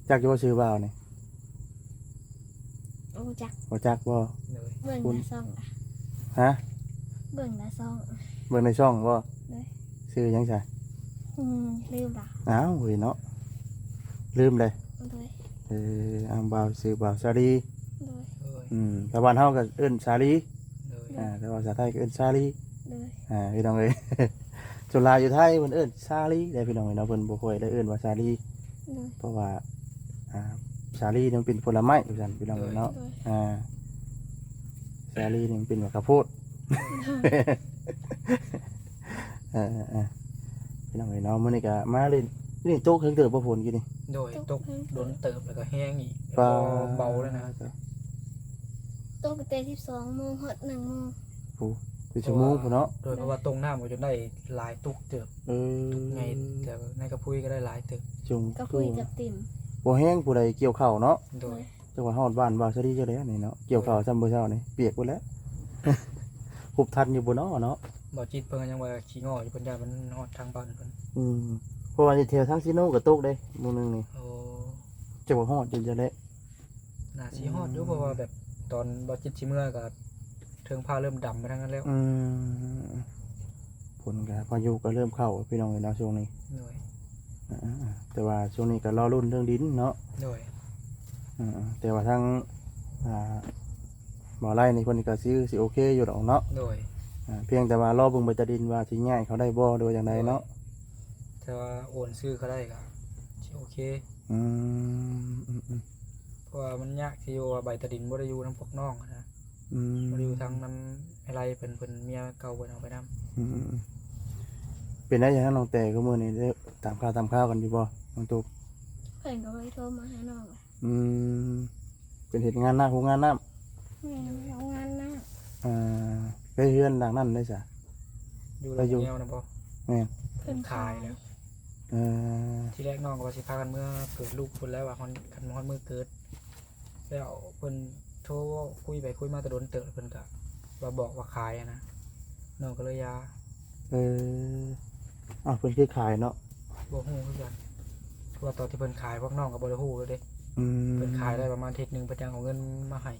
ຈັກຢູ່ບໍ່ຊື່ບ່າວນີ້? ບໍ່ຈັກ. ບໍ່ຈັກບໍ່? ໂດຍ. ເບິ່ງໃນຊ່ອງລະ. ຮະ? ເບິ່ງໃນຊ່ອງ. ເບິ່ງໃນຊ່ອງບໍ່? ໂດຍ. ຊື່ຫຍັງຊະ? ອືມ ລືມລະ. ອ້າວ ເວີ້ຍເນາະ ລືມເດ້. ໂດຍ. ເອີ ອ້າວ ບ່າວ ຊື່ບ່າວສາລີ. ໂດຍ. ໂດຍ. ອືມ ແຕ່ບ້ານເຮົາກໍເອີ້ນສາລີ. ໂດຍ. ອ່າ ແຕ່ວ່າພາສາໄທກໍເອີ້ນສາລີ. ໂດຍ. ອ່າ ພີ່ນ້ອງເອີຍ ສ່ວນຫຼາຍຢູ່ໄທເພິ່ນເອີ້ນສາລີເດ້ ພີ່ນ້ອງເອີຍເນາະ ເພິ່ນບໍ່ຄ່ອຍໄດ້ເອີ້ນວ່າສາລີ. ໂດຍ. ເພາະວ່າ ອ່າ ສາລີນີ້ມັນເປັນຜົນລະໄມ້ວ່າຊັ້ນ ພີ່ນ້ອງເອີຍເນາະ. ໂດຍ. ອ່າ ສາລີນີ້ມັນເປັນໝາກກະໂພດ. ໂດຍ. ເອີໆໆ ພີ່ນ້ອງເອີຍເນາະ ມື້ນີ້ກໍມາຫຼິ້ນ ນີ້ຕົກເຖິງເຕີບບໍ່ຝົນກີ້ນີ້? ໂດຍ. ຕົກດົນເຕີບ ແລ້ວກໍແຮງອີກ ປາດ ເບົາເລີຍນະ. ຕົກແຕ່ສິບສອງໂມງຮອດໜຶ່ງໂມງ. ໂອ້ ເປັນຊົ່ວໂມງພຸ້ນເນາະ. ໂດຍ. ເພາະວ່າຕົງນ້ຳກໍຈົນໄດ້ຫຼາຍຕຸກເຕີບ. ເອີ ຕຸກໃຫຍ່ ແຕ່ໃນກະພຸຍກໍໄດ້ຫຼາຍເຕີບ. ຈຸງ ກະພຸຍເກືອບເຕັມ. ບໍ່ແຮງຜູ້ໃດກ່ຽວເຂົ້າເນາະ. ໂດຍ. ຈັກວ່າຮອດບ້ານບ່າວສາລີຈັກແລ້ວນີ້ເນາະ ກ່ຽວເຂົ້າຊ້ຳມື້ເຊົ້ານີ້ ປຽກເບິດແລ້ວ. ຮຸບທັນຢູ່ບໍ່ເນາະ ເນາະ? ບ່າວຈິດເພິ່ນຍັງວ່າຂີ້ງໍ້ຢູ່ ເພິ່ນຢ້ານມັນຮອດທາງບ້ານເພິ່ນ. ອືມ ເພາະວ່າຢູ່ແຖວທາງຊີໂນກໍຕົກເດ້ ມື້ໜຶ່ງນີ້. ໂອ້ ຈັກວ່າຮອດຢູ່ຈັ່ງໃດ. ໜ້າຊິຮອດຢູ່ ອືມ ເພາະວ່າແບບຕອນບ່າວຈິດຊິເມືອກໍເທິງຟ້າເລີ່ມດຳໄປທາງນັ້ນແລ້ວ. ອືມ ຝົນກໍ ພາຍຸກໍເລີ່ມເຂົ້າ ພີ່ນ້ອງເອີຍເນາະ ຊ່ວງນີ້. ໂດຍ ອືມໆ ແຕ່ວ່າຊ່ວງນີ້ກໍລໍລຸ້ນເລື່ອງດິນເນາະ. ໂດຍ ອືມໆ ແຕ່ວ່າທາງ ອ່າ ບໍ່ໄລ່ນີ້ເພິ່ນກໍຊິ ຊິໂອເຄຢູ່ດອກເນາະ. ໂດຍ ອາ ພຽງແຕ່ວ່າລໍເບິ່ງໃບຕາດິນວ່າຊິຍ້າຍເຂົາໄດ້ບໍ່ ຫຼືວ່າຈັ່ງໃດເນາະ. ໂດຍ ຖ້າວ່າໂອນຊື່ເຂົາໄດ້ກໍຊິໂອເຄ. ອືມ ອືມໆ ເພາະວ່າມັນຍາກທີ່ວ່າໃບຕາດິນບໍ່ໄດ້ຢູ່ນຳພວກນ້ອງນະ. ອືມ ບໍ່ໄດ້ຢູ່ທາງນຳອ້າຍໄລ່ເພິ່ນ ເພິ່ນເມຍເກົ່າເພິ່ນເອົາໄປນຳ. ອືມ ເປັນໄດ້ຈັ່ງນັ້ນ ນ້ອງແຕ່ ຄືມື້ນີ້ໄດ້ຕາມຂ່າວຕາມຄາວກັນຢູ່ບໍ່ ນ້ອງຕຸກ? ເພິ່ນກໍບໍ່ໄດ້ໂທມາຫານ້ອງ. ອືມ ເປັນເຮັດງານໜັກ ໂຮງງານນ້ຳ. ແມ່ນ ໂຮງງານນ້ຳ. ເອີ ໄປເຮືອນຫຼັງນັ້ນໄດ້ຊະ? ຢູ່ ໄປຢູ່ ແນວນະບໍ່? ແມ່ນ ເພິ່ນຂາຍແລ້ວ. ເອີ ທີແລກນ້ອງກໍວ່າຊິພາກັນເມືອເກີດລູກພຸ້ນແລ້ວ ວ່າຮອດ ຄັນຮອດມື້ເກີດ ແລ້ວເພິ່ນໂທຄຸຍໄປຄຸຍມາແຕ່ດົນເຕີບ ເພິ່ນກະວ່າບອກວ່າຂາຍຫັ້ນນະ ນ້ອງກໍເລີຍຢ່າ. ເອີ ອ້າວ ເພິ່ນຄືຂາຍເນາະ? ບໍ່ຮູ້ຄືກັນ ເພາະວ່າຕອນທີ່ເພິ່ນຂາຍພວກນ້ອງກໍບໍ່ໄດ້ຮູ້ເລີຍເດ້. ອືມ ເພິ່ນຂາຍໄດ້ປະມານທິດໜຶ່ງ ເພິ່ນຈັ່ງເອົາເງິນມາໃຫ້.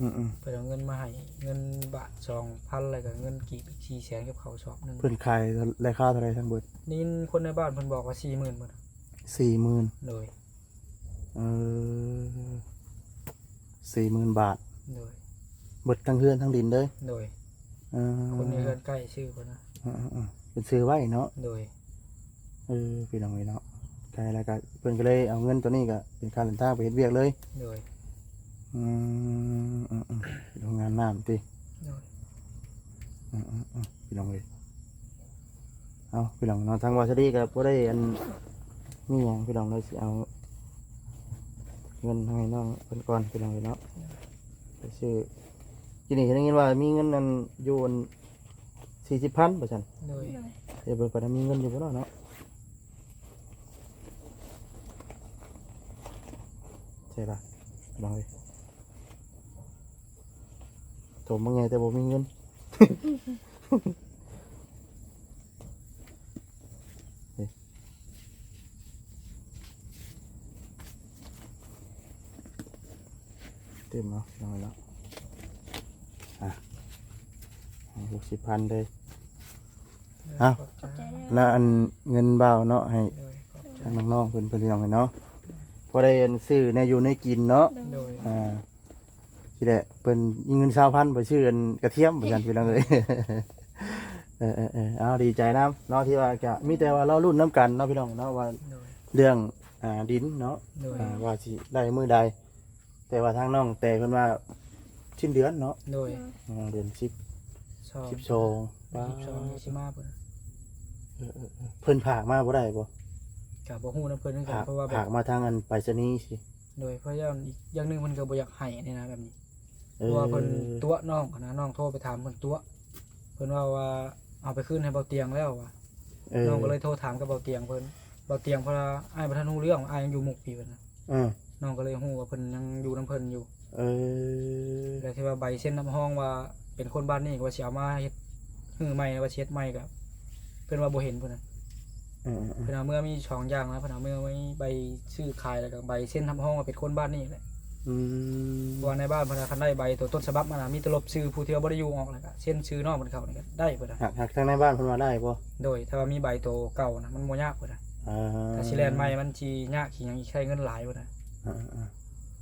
ອືມໆ ເພິ່ນເອົາເງິນມາໃຫ້ ເງິນບາດສອງພັນ ແລ້ວກໍເງິນກີບອີກສີ່ແສນ ກັບເຂົ້າສອບໜຶ່ງ. ເພິ່ນຂາຍລາຄາເທົ່າໃດທັງເບິດ? ໄດ້ຍິນຄົນໃນບ້ານເພິ່ນບອກວ່າສີ່ໝື່ນພຸ້ນ. ສີ່ໝື່ນ? ໂດຍ. ເອີ ສີ່ໝື່ນບາດ. ໂດຍ. ເບິດທັງເຮືອນທັງດິນເລີຍ? ໂດຍ. ເອີ ຄົນໃນເຮືອນໃກ້ຊື່ພຸ້ນນະ. ເອີໆໆ ເປັນຊື່ໄວ້ເນາະ? ໂດຍ. ເອີ ພີ່ນ້ອງເອີຍເນາະ ໃກ້ແລ້ວກໍເພິ່ນກໍເລີຍເອົາເງິນໂຕນີ້ກໍເປັນຄ່າເດີນທາງໄປເຮັດວຽກເລີຍ. ໂດຍ. ອືມ ເອີໆ ໂຮງງານນ້ຳຕິ? ໂດຍ. ອືມໆໆ ພີ່ນ້ອງເອີຍ ເອົາ ພີ່ນ້ອງເນາະ ທາງວາສະດີກໍບໍ່ໄດ້ອັນ ມີຫຍັງ ພີ່ນ້ອງເອີຍ ຊິເອົາເງິນໃຫ້ນ້ອງເພິ່ນກ່ອນ ພີ່ນ້ອງເອີຍເນາະ. ໂດຍ. ໄປຊື້ ກິນນີ້ໄດ້ຍິນວ່າມີເງິນອັນຢູ່ອັນສີ່ສິບພັນວ່າຊັ້ນ. ໂດຍ. ໂດຍ. ດຽວເບິ່ງກ່ອນວ່າມີເງິນຢູ່ບໍ່ເນາະ ເນາະ ໃຊ່ລະ ພີ່ນ້ອງເອີຍ. ຖົມບັກໃຫຍ່ແຕ່ບໍ່ມີເງິນ. ຕື່ມເອົາ ພີ່ນ້ອງເນາະ ອ່ະ ໃຫ້ຫົກສິບພັນເດີ. ເອົາ ຂອບໃຈເດີ ແລ້ວອັນເງິນບ່າວເນາະ ໃຫ້ ໂດຍ ຂອບໃຈ ທາງນ້ອງໆເພິ່ນ ພີ່ນ້ອງເນາະ ພໍໄດ້ອັນຊື້ແນວຢູ່ແນວກິນເນາະ. ໂດຍ. ອ່າ ທີ່ແຫຼະ ເພິ່ນມີເງິນຊາວພັນໄປຊື້ອັນກະທຽມ ວ່າຊັ້ນ ພີ່ນ້ອງເອີຍ. ເອີໆໆ ເອົາ ດີໃຈນຳເນາະ ທີ່ວ່າກະມີແຕ່ວ່າລໍລຸ້ນນຳກັນເນາະ ພີ່ນ້ອງເນາະ ວ່າ ໂດຍ ເລື່ອງ ອ່າ ດິນເນາະ. ໂດຍ. ອ່າ ວ່າຊິໄດ້ມື້ໃດ ແຕ່ວ່າທາງນ້ອງແຕ່ເພິ່ນວ່າສິ້ນເດືອນເນາະ. ໂດຍ. ອ່າ ເດືອນສິບ ສອງ ສິບສອງ ສິບສອງ ຊິມາເພິ່ນ. ເອີໆໆ ເພິ່ນຝາກມາບໍ່ໄດ້ບໍ່? ກະບໍ່ຮູ້ນຳເພິ່ນຄືກັນ ເພາະວ່າແບບ ຝາກມາທາງອັນໄປສະນີຊິ. ໂດຍ ເພາະຢ່າງ ຢ່າງໜຶ່ງເພິ່ນກໍບໍ່ຢາກໃຫ້ນີ້ນະ ແບບນີ້. ເອີ ເພາະວ່າເພິ່ນຕົວະນ້ອງຫັ້ນນະ ນ້ອງໂທໄປຖາມເພິ່ນຕົວະ ເພິ່ນເວົ້າວ່າເອົາໄປຄືນໃຫ້ເບົາຕຽງແລ້ວວ່າ. ເອີ ນ້ອງກໍເລີຍໂທຖາມກັບເບົາຕຽງເພິ່ນ ເບົາຕຽງເພິ່ນວ່າ ອ້າຍບໍ່ທັນຮູ້ເລື່ອງ ອ້າຍຍັງຢູ່ມຸກພີ້ເພິ່ນນະ. ເອີ ນ້ອງກໍເລີຍຮູ້ວ່າເພິ່ນຍັງຢູ່ນຳເພິ່ນຢູ່. ເອີ ແລ້ວທີ່ວ່າໃບເຊັນຮັບຮອງວ່າເປັນຄົນບ້ານນີ້ ກໍວ່າຊິເອົາມາເຮັດ ຮື້ໃໝ່ ວ່າຊິເຮັດໃໝ່ ກໍເພິ່ນວ່າບໍ່ເຫັນພຸ້ນນະ. ເອີໆໆ ເພິ່ນເອົາເມືອມີສອງຢ່າງນະ ເພິ່ນເອົາເມືອມີໃບຊື້ຂາຍ ແລ້ວກໍໃບເຊັນຮັບຮອງວ່າເປັນຄົນບ້ານນີ້ແຫຼະ. ອືມ ເພາະວ່າໃນບ້ານເພິ່ນວ່າ ຄັນໄດ້ໃບໂຕຕົ້ນສະບັບມານະ ມີແຕ່ລົບຊື່ຜູ້ທີ່ວ່າບໍ່ໄດ້ຢູ່ອອກ ແລ້ວກໍເຊັນຊື່ນ້ອງເພິ່ນເຂົ້ານີ້ກໍໄດ້ເພິ່ນນະ. ຫາກ ຫາກທາງໃນບ້ານເພິ່ນວ່າໄດ້ບໍ່? ໂດຍ ຖ້າວ່າມີໃບໂຕເກົ່ານະ ມັນບໍ່ຍາກເພິ່ນນະ. ເອີ ຖ້າຊິແລ່ນໃໝ່ມັນຊິຍາກຊິຫຍັງອີກ ໃຊ້ເງິນຫຼາຍເພິ່ນນະ. ເອີໆ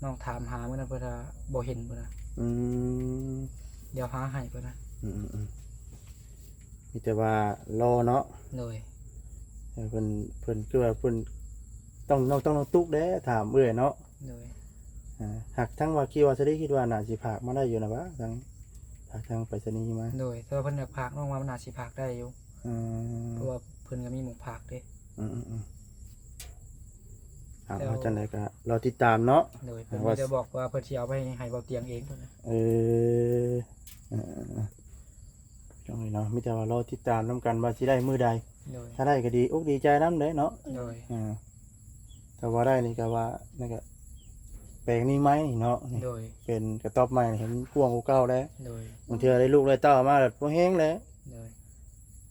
ໆ ນ້ອງຖາມຫາມື້ນັ້ນເພິ່ນວ່າບໍ່ເຫັນເພິ່ນນະ. ອືມ ດຽວຫາໃຫ້ເພິ່ນນະ. ອືມໆໆ ມີແຕ່ວ່າລໍເນາະ. ໂດຍ. ເອີ ເພິ່ນ ເພິ່ນຄືວ່າເພິ່ນຕ້ອງ ນ້ອງ ຕ້ອງ ນ້ອງຕຸກເດ້ຖາມເອື້ອຍເນາະ. ໂດຍ. ອ່າ ຫາກທັງວ່າ ຄິດວ່າ ສະດີ ຄິດວ່າໜ້າຊິຝາກມາໄດ້ຢູ່ນະຫວາ ທັງ ຝາກທາງໄປສະນີມາ. ໂດຍ ແຕ່ວ່າເພິ່ນຢາກຝາກ ນ້ອງວ່າມັນໜ້າຊິຝາກໄດ້ຢູ່. ອືມ ເພາະວ່າເພິ່ນກໍມີໝ່ອງຝາກເດ້. ອືມໆໆ ເອົາ ແລ້ວ ເອົາ ຈັ່ງໃດກໍລໍຕິດຕາມເນາະ. ໂດຍ. ເພິ່ນມີແຕ່ບອກວ່າເພິ່ນຊິເອົາໄປໃຫ້ເບົາຕຽງເອງເທົ່ານັ້ນ. ເອີ ເອີໆ ພີ່ນ້ອງເອີຍເນາະ ມີແຕ່ວ່າລໍຕິດຕາມນຳກັນວ່າຊິໄດ້ມື້ໃດ. ໂດຍ. ຖ້າໄດ້ກໍດີອົກດີໃຈນຳເດ້ເນາະ. ໂດຍ. ອ່າ ຖ້າວ່າໄດ້ນີ້ກໍວ່າ ນັ້ນກໍແປງນີ້ໃໝ່ເນາະ. ໂດຍ. ເປັນກະຕອບໃໝ່ ໃຫ້ມັນກວ້າງກວ່າເກົ່າແລ້ວ. ໂດຍ. ບາງເທື່ອໄດ້ລູກໄດ້ເຕົ້າມາແລ້ວບໍ່ແຮງແລ້ວ. ໂດຍ.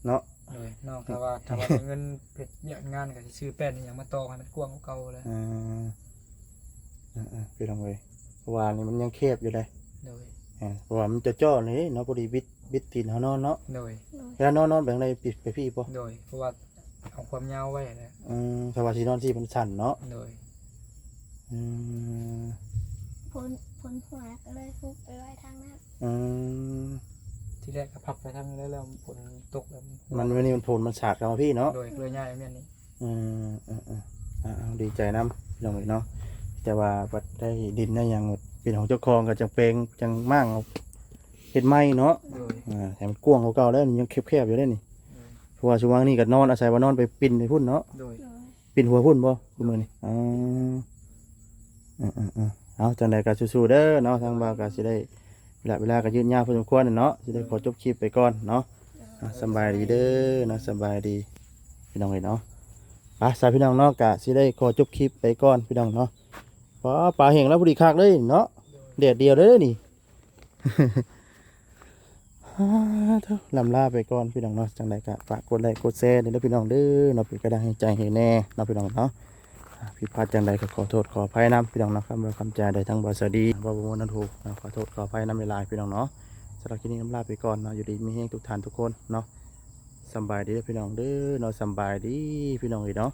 ເນາະ. ໂດຍ ນ້ອງ ຖ້າວ່າ ຖ້າວ່າມີເງິນເຮັດວຽກງານ ກໍຊິຊື້ແປ້ນອີ່ຫຍັງມາຕອກໃຫ້ມັນກວ້າງກວ່າເກົ່າແຫຼະ. ອ່າ ເອີໆ ພີ່ນ້ອງເອີຍ ເພາະວ່ານີ້ມັນຍັງແຄບຢູ່ເດ້. ໂດຍ ເອີ ເພາະວ່າມັນເຈາະໆນີ້ເນາະ ພໍດີບິດ ບິດຕີນເຮົານອນເນາະ. ໂດຍ ໂດຍ ເວລານອນ ນອນໄປທາງໃດ ໄປພີ້ບໍ່? ໂດຍ ເພາະວ່າເອົາຄວາມຍາວໄວ້ຫັ້ນແຫຼະ. ອືມ ຖ້າວ່າຊິນອນຊີ້ມັນສັ່ນເນາະ. ໂດຍ ອືມ ຝົນ ຝົນຫົວກໍເລີຍຮຸບໄປໄວ້ທາງນັ້ນ. ອືມ ທີແລກກໍພັບໄປທາງນີ້ແລ້ວ ແລ້ວຝົນຕົກແລ້ວ ມັນ ມື້ນີ້ມັນຝົນມັນສາດເຂົ້າມາພີ້ເນາະ. ໂດຍ ກໍເລີຍຍ້າຍມານີ້. ອືມ ເອີໆ ອ່າ ດີໃຈນຳພີ່ນ້ອງເອີຍເນາະ ແຕ່ວ່າບັດໄດ້ດິນໄດ້ຫຍັງເປັນຂອງເຈົ້າຂອງ ກໍຈັ່ງແປງຈັ່ງມ້າງເຮັດໃໝ່ເນາະ. ໂດຍ ອ່າ ໃຫ້ມັນກວ້າງກວ່າເກົ່າແລ້ວ ນີ້ຍັງແຄບໆຢູ່ເດ້ນີ້. ໂດຍ ເພາະວ່າຊຸມວ່າງນີ້ກໍນອນ ອາໄສວ່ານອນໄປປິ່ນໄປພຸ້ນເນາະ. ໂດຍ ໂດຍ ປິ່ນຫົວພຸ້ນບໍ່ ໂດຍ ມື້ນີ້? ອໍ ເອີໆ ເອົາ ຈັ່ງໃດກໍສູ້ໆເດີເນາະ ທາງບ່າວກໍຊິໄດ້ ເວລາ ເວລາກໍຍືດຍາວພໍສົມຄວນແຫຼະເນາະ ຊິໄດ້ຂໍຈົບຄລິບໄປກ່ອນເນາະ. ໂດຍ ອ່າ ສຳບາຍດີເດີເນາະ ສຳບາຍດີພີ່ນ້ອງເອີຍເນາະ. ໄປຊະພີ່ນ້ອງເນາະ ກະຊິໄດ້ຂໍຈົບຄລິບໄປກ່ອນພີ່ນ້ອງເນາະ. ປາ ປາແຫ້ງແລ້ວພໍດີຄັກເລີຍເນາະ. ໂດຍ ແດດດຽວເດີນີ້. ອາ ໂທ້ ລ່ຳລາໄປກ່ອນພີ່ນ້ອງເນາະ. ຈັ່ງໃດກະຝາກກົດໄລກົດແຊແດ່ເດີພີ່ນ້ອງເດີເນາະ ເປັນກຳລັງໃຫ້ໃຈໃຫ້ແດ່ເນາະພີ່ນ້ອງເນາະ. ອາ ຜິດພາດຈັ່ງໃດກໍຂໍໂທດຂໍອະໄພນຳພີ່ນ້ອງເນາະ. ຄຳເວົ້າຄຳຈາໃດທາງບໍ່ສະດີ ເວົ້າບໍ່ມ່ວນນັ້ນໂທ ເນາະ ຂໍໂທດຂໍອະໄພນຳຫຼາຍໆພີ່ນ້ອງເນາະ. ສຳລັບຄລິບນີ້ລ່ຳລາໄປກ່ອນເນາະ. ຢູ່ດີມີແຮງທຸກທ່ານທຸກຄົນເນາະ. ສຳບາຍດີເດີພີ່ນ້ອງເດີເນາະ. ສຳບາຍດີພີ່ນ້ອງເອີຍເນາະ.